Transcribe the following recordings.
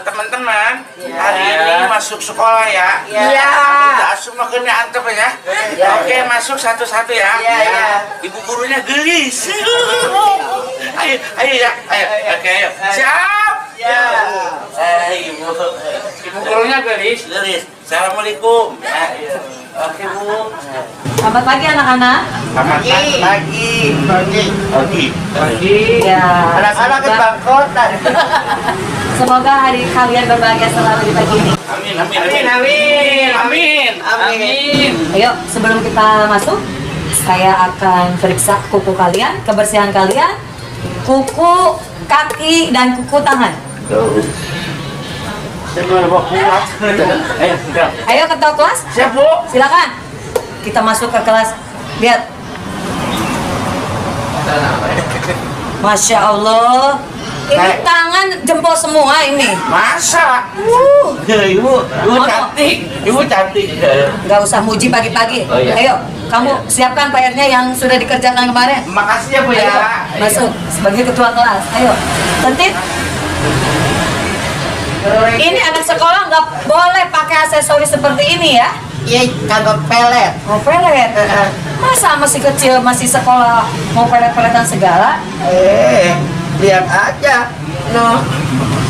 Teman-teman, hari ini masuk sekolah ya. Iya. Udah semua kena antep ya. Iya. Oke, masuk satu-satu ya. Iya, iya. Ibu gurunya gelis. Ayo, ayo ya. Ayo. Oke, ayo. Siap. Iya. Ibu. Ibu gurunya gelis. Gelis. Assalamualaikum. Ya, oke, Bu. Selamat pagi anak-anak. Selamat Pagi. pagi. Pagi. Pagi. Pagi. Ya. Anak-anak ke bangkotan. Semoga hari kalian berbahagia selalu di pagi ini. Amin, amin, amin. Amin. Amin. Amin. Ayo, sebelum kita masuk, saya akan periksa kuku kalian, kebersihan kalian, kuku kaki dan kuku tangan. Saya mau bawa kuat. Ayo, udah. Ayo ketua kelas, Siap, Bu. silakan. Kita masuk ke kelas. Lihat. Masya Allah. Ini tangan jempol semua ini. Masa? Ibu, ibu cantik, ibu cantik. Nggak usah muji pagi-pagi. Oh, iya. Ayo, kamu siapkan PR-nya yang sudah dikerjakan kemarin. Makasih ya, Bu ya. Ayo, masuk sebagai ketua kelas. Ayo, tertib. Ini anak sekolah nggak boleh pakai aksesoris seperti ini ya. Iya, kagak pelet. Mau pelet. Masa masih kecil, masih sekolah, mau pelet-peletan segala? Lihat aja. No.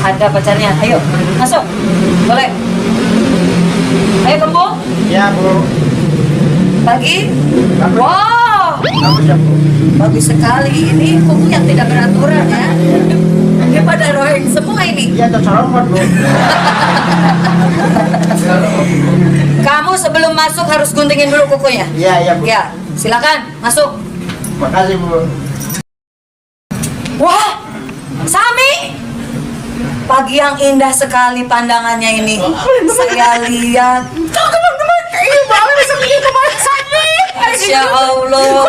Ada pacarnya. Ayo, masuk. Boleh. Ayo, Kembung. Ya, Bu. Pagi. Wow. Bagus ya, Bu. Bagus sekali. Ini kuku yang tidak beraturan ya. Dia pada roheng semua ini. Iya, tercorot, Bu. Kamu sebelum masuk harus guntingin dulu kukunya. Iya, iya, Bu. Ya, silakan masuk. Makasih, Bu. Wah, Sami. Pagi yang indah sekali pandangannya ini. Saya lihat. Masya Allah.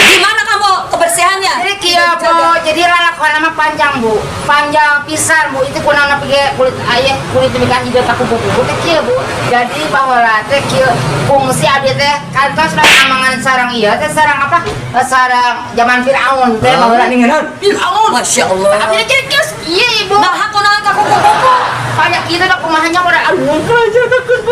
Gimana kamu kebersihannya? Jadi kieu Bu, jadi lalakon mah panjang Bu, panjang pisan Bu. Itu kunaon pakai kulit ayah, kulit demikian hijau tak kupu-kupu kecil Bu. Jadi baheula teh kieu fungsi abdi teh kantos lah amangan sarang ieu teh sarang apa? Sarang zaman Firaun teh baheula ningeun. Firaun. Masya Allah. Abdi teh kieu ieu Ibu. Nah, aku naon ka kupu-kupu. Banyak kitu da kumaha nya urang aduh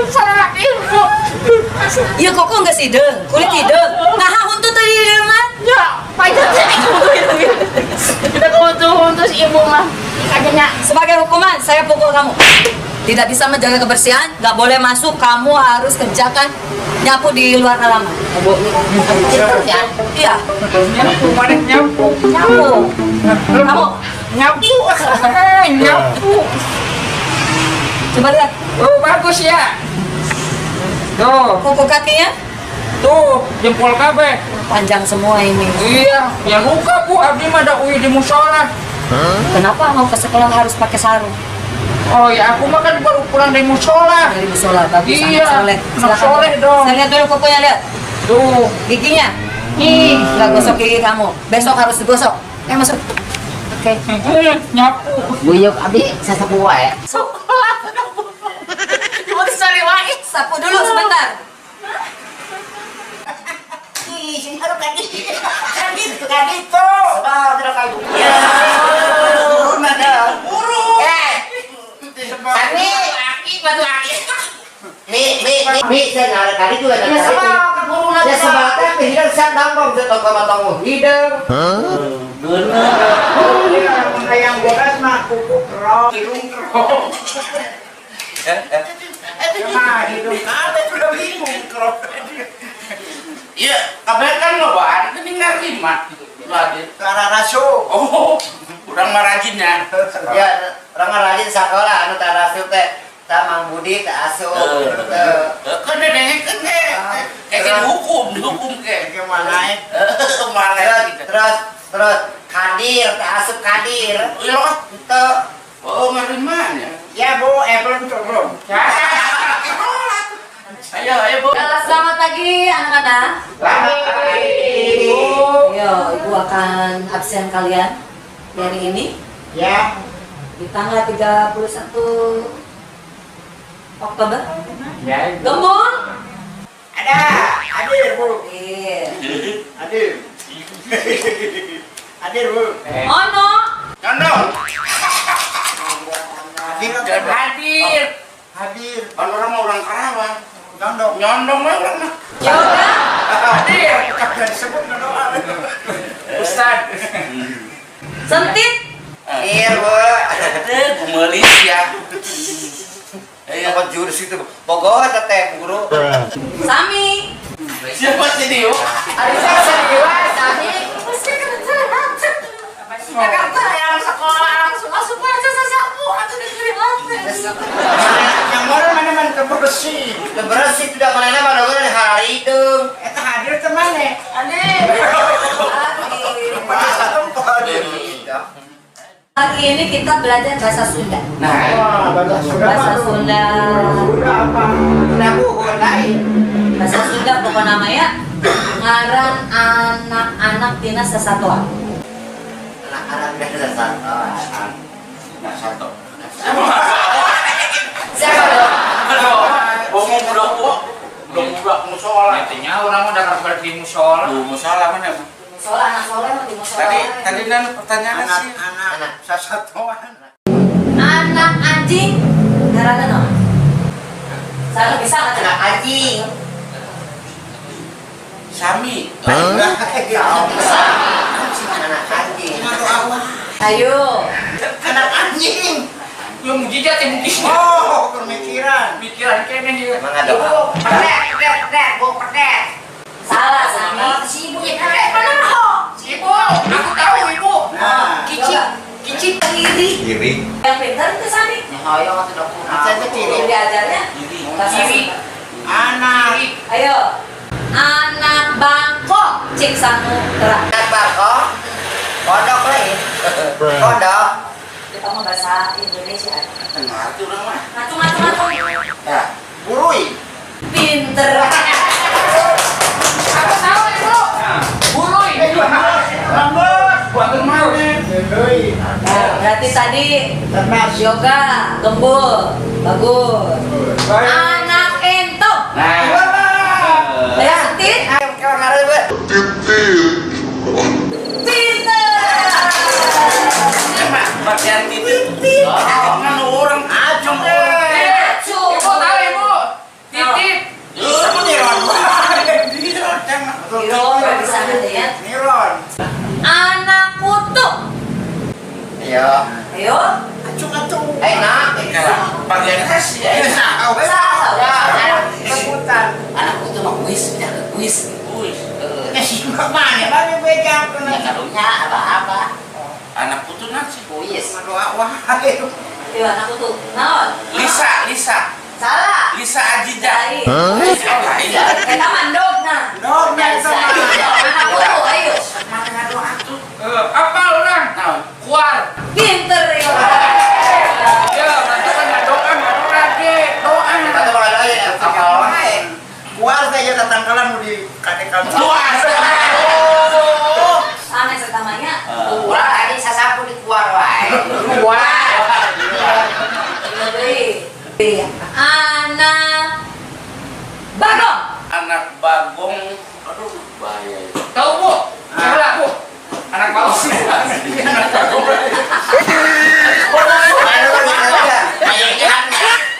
sarang Ibu. Ya koko nggak sideung, kulit hideung. Nah, huntu teu hideungan. Ya, panjang teh kita kutu ibu mah. Kayaknya Sebagai hukuman, saya pukul kamu. Tidak bisa menjaga kebersihan, nggak boleh masuk. Kamu harus kerjakan nyapu di luar halaman. gitu ya. Iya, Nyapu, mana nyapu? nyapu. Kamu Nyapu, nyapu. coba lihat Oh, bagus ya. Tuh, kuku kakinya tuh, jempol kabeh. panjang semua ini. Iya, ya luka Bu, abdi mah da uih di musola. Kenapa mau ke sekolah harus pakai sarung? Oh ya, aku mah kan baru pulang dari musola. Dari musola bagus, Iya, anak soleh. anak Silakan. soleh dong. Saya lihat dulu kukunya, lihat Tuh, giginya. ih, Nggak gosok gigi kamu. Besok harus digosok. Masuk. Oke. Nyapu. Guyuk abdi sasapu wae. Ibu sorry, wae. Sapu dulu sebentar. Kayak gitu. Sami. Aki batu aki. Mi, mi, mi, mi, saya nyari tadi juga Ya sebab keburu Ya sebab teh hidung saya nangkong saya toko matong hidung. Yang bodas mah kuku kerok, hidung kerok. Ya mah hidung kabeh sudah bingung kerok. Iya, kabeh kan lobaan geuning narima. Karena rasu. Oh, urang mah rajinnya. Ya, orang rajin sekolah anu tah rasu teh. Tah Mang Budi teh asup. Kan dengekeun ge. Kayak dihukum, dihukum ke. Gimana? Kemana Terus gitu. terus terus kan Hadir, teu asup hadir. Iya kan? Henteu. Oh, ngarima nya. Ya Bu, belum turun. Ayo, ayo Bu. Selamat pagi anak-anak. Pagi. Bu. Ayo, Ibu akan absen kalian di hari ini Ya. di tanggal 31 Oktober. Ya. Ibu. Gembul. Ada. Hadir Bu. Iya. Hadir. Hadir Bu. Ono. Nyondong. Hadir. Hadir. Hadir. Kan orang mah orang Karawang. Nyondong. Nyondong mah orang mah. Yoga. Hadir. Kagak disebut ngedoa. Ustad. Sentit. Hadir Bu. Eh, gumelis ya. Ayo apa jurus itu? Bogoh eta teh guru. Sami. Siapa sih Dio? Arisa serius, Sami. Jakarta yang sekolah langsung masuk aja sasapu atau dikiri Yang mana mana mana terbersih. Teu bersih tidak manehna mah doang hari hideung. Eta hadir teh mana? Aneh. Pada satu tempat. Pagi ini kita belajar bahasa Sunda. Nah, Wah, bahasa Sunda. Bahasa Sunda. Sunda apa? Sunda lain. Bahasa Sunda pokok namanya ngaran anak-anak tina sesatuan. Anak-anak dari sasatoan. nah satu. Siapa dong? Aduh, budak budak budak budak musola. Intinya orang mah udah balik di musola. Lu musola mana? Musola anak soleh mah di musola. Tadi tadi dan pertanyaan sih. Anak-anak sasatoan. Anak anjing ngaranna naon? Satu bisa nggak? Anak anjing. Sami. Anak anjing. Ayo. Anak anjing. Ya mujizat ya mujizat. Oh, pemikiran. Pikiran kene juga. Emang ada Ibu, pedet, pedet, pedet, Bu, pedet. Salah Sami. Si ibunya pedet, mana ho? Ibu, aku tahu ibu. Nah, Kicik, kicik kiri. Kiri. Yang pintar itu Sami. Hoyong atau dok? Saya tuh kiri. Diajarnya bahasa Kiri. Sunda. Anak. Ayo. Anak Bangkok cik Samutra. Anak bangkok. Kodok lain. Kodok. Kita mau bahasa Indonesia. Ngerti orang mah. Ngacung ngacung ngacung. Nah, Burui. Pinter. Aku tahu ibu. Burui. Rambut. buat mana? Burui. Nah, berarti tadi Termas. yoga, gembul, bagus. Anak entok. Nah. Ya, Sentit. Ayo kalau ngaran Bu. Pinter. Emang bagian titik. Kan orang acung orang. Ngacung. Ibu tahu ibu. Titit. Niron. Niron. Niron, bisa ada ya. Niron. Anak kutu. Ayo. Ayo. Acung acung. Eh, nak. Bagian kasih ya. Ya, rebutan. Anak itu mah kuis, punya kuis. Wih, Ya si mana? Mana beda Ya karunya apa-apa. anak putu nasi. Kuis. Doa wah. Ayo anak kutu. Naon? Lisa, Lisa, Salah. Lisa Ajija. Lain. Oh, lain. Kita mandog nah. Dong, Anak kutu, ayo. Mana doa tuh? Apa orang? Nah, Kuar. Pinter ya. Ya, nanti kan nggak doa, nggak doa lagi. Doa. Atau kalau ada ya, apa wae. Kuar saja tatangkalan mau di kadek kamu. doa. Oh. Aneh setamanya. Kuar tadi sasapu di kuar wae. Kuar. Iya. Anak bagong. Anak bagong. Aduh, bahaya. itu. Tahu bu? Salah bu. Anak bagong. Anak bagong.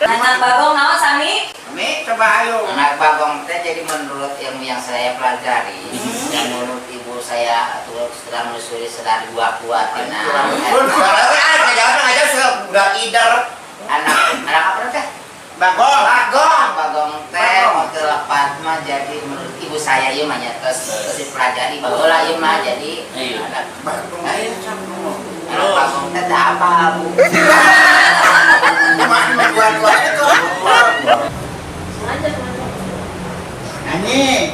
Anak bagong naon Sami? Nih, coba ayo. Anak bagong teh jadi menurut ilmu yang saya pelajari dan menurut ibu saya atau setelah menelusuri setelah dua kuat nah, Kalau aja suka udah ider. anak anak apa teh? Bagong. Bagong, bagong teh Bagong. mau lepat mah jadi menurut ibu saya ieu mah nya terus terus dipelajari baheula ieu mah jadi Iya. anak Bagong. Ayo, sok. anak bagong teh teh apa bu? Cuma dua-dua itu. Lanjut, lanjut. Nyanyi.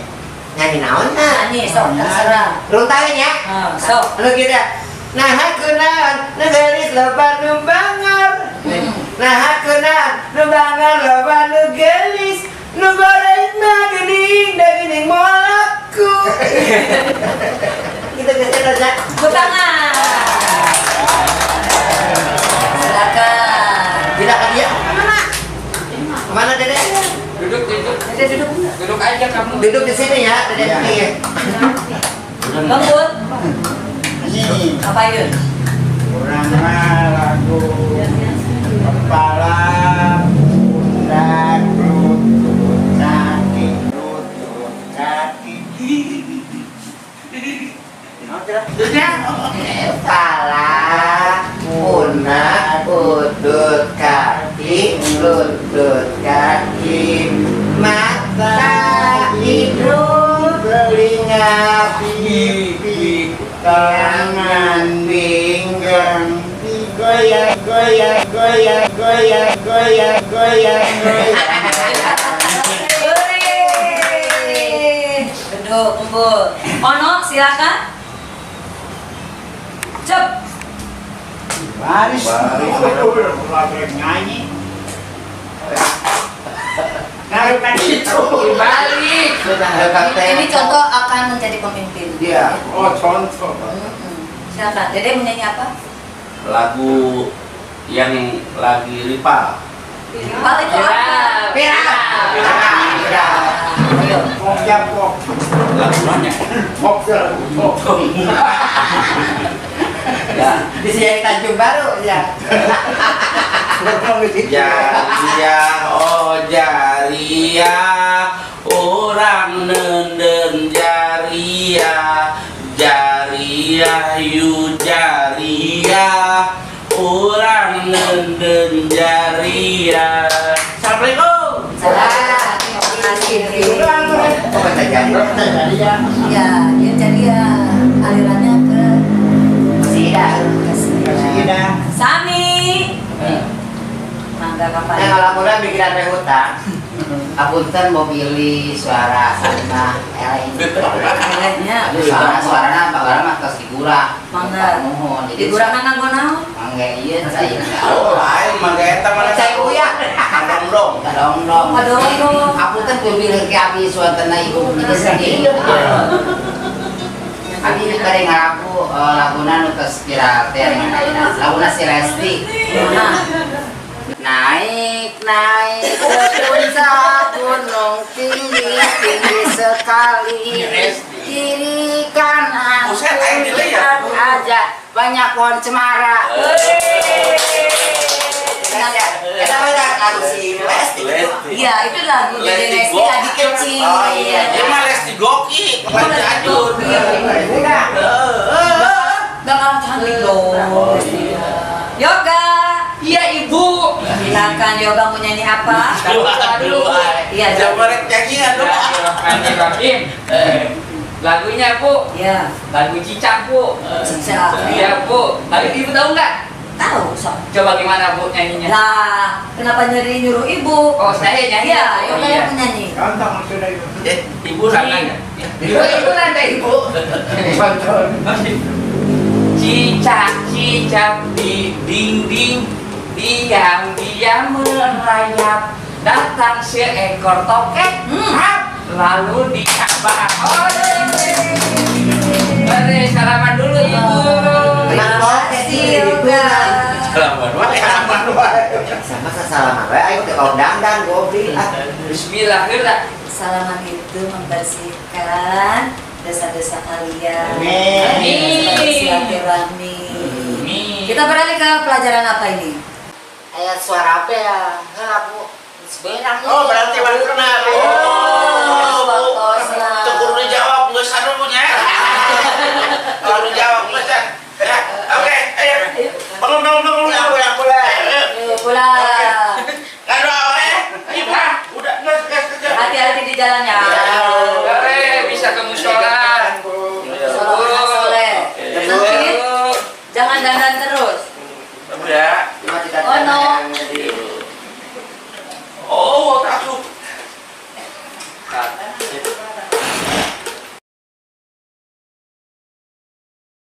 Nyanyi naon nah? Nyanyi sok terserah. Runtahin ya. Ah, sok. Lu gitu. Nah kunaon nu geulis loba nu bangor. Nah kunaon nu bangor loba nu geulis. Nu goreng mah geuning da geuning moal laku. Gitu gitu aja. Tepuk tangan. Silakan. Tidak ke dia. Kemana? Kemana Dede? Duduk, duduk. Dede duduk. Duduk aja kamu. Duduk di sini ya, Dede. Iya. Lembut. Ini Apa Yun? urang mah lagu kepala, pundak, lutut, kaki, lutut, kaki. Kepala, pundak, lutut, kaki, lutut, kaki, mata, hidung, telinga, pipi, tangan, pinggang, goyang, goyang, goyang, goyang, goyang, goyang, goyang. Hore. Duduk, unggul. Ono, silakan. Cep. Baris, baris, nyanyi. Ngarupan itu. Dibalik. Sudah lengkap teh. Ini contoh akan menjadi pemimpin. Iya. Oh, contoh. Silakan. Dede menyanyi apa? Lagu yang lagi rival. Rival itu apa? Viral. Viral. Ayo. Pop ya pop. Lagunya. Pop lagu pop. Ya, di sini Tanjung Baru ya. Jariah, oh jariah, orang nenden jariah, jariah yu jariah, orang nenden jariah. Assalamualaikum. Salam. Terima kasih. Oh, kata jadi. Ya, dia jadi ya alirannya ke Masih Kasih. Sami. Mangga kapan? Nah, kalau aku udah mikiran teh hutang, Apunten mau pilih suara sama eleng. Elehnya. Aduh, suara suarana pagara mah tos digurah. Mangga. Nuhun. Jadi Digurang nganggo naon? Mangga ieu saya. Oh, lain mangga eta mana Cai uyah. Dong. Kadong-dong. Kadong-dong. Apunten pilih ke abi suantena ibu jadi sedih. Abi bade ngalagu laguna nu tos viral teh laguna si Lesti. Nah, Naik naik ke puncak gunung tinggi tinggi sekali. Kiri kanan Buset, aing delay ya? lihat aja banyak pohon cemara. Kita mah lagu si Lesti. Iya, itu lagu Dede Lesti Lesti lagi kecil. Oh, iya. Dia mah Lesti Goki, bukan Jadun. Enggak. Gak kalah cantik dong. Oh, iya. Yoga. Iya, Ibu. Silakan Yoga mau nyanyi apa? Aduh, Iya, jangan rek nyanyian dong. Bismillahirrahmanirrahim. Lagunya, Bu. Iya, Lagu Cicak, Bu. Cicak. Iya, Bu. Lagu Ibu tahu nggak? Tahu, sok. Coba gimana, Bu, nyanyinya? Lah, kenapa nyeri nyuruh ibu? Oh, saya nyanyi. Iya, Oh, Yoga iya. yang menyanyi. Ibu nanya. Ibu, ibu nanti, Ibu. Cicak, cicak di dinding, diam, diam merayap. Datang seekor tokek, hap, lalu dicabak. Mari salaman dulu, Ibu. Terima kasih Yoga. Salaman wae, salaman wae. Sama sasalaman wae ayo teh dangdan goblok. Ah. Bismillah, heula. Salaman itu membersihkan dosa-dosa kalian. Amin. Silaturahmi. Amin. Kita beralih ke pelajaran apa ini? Ayat suara apa ya? Heula, Bu. Sebenarnya. Oh, berarti waktu Oh, Oh, waktosna. Teu kudu dijawab geus sarunya.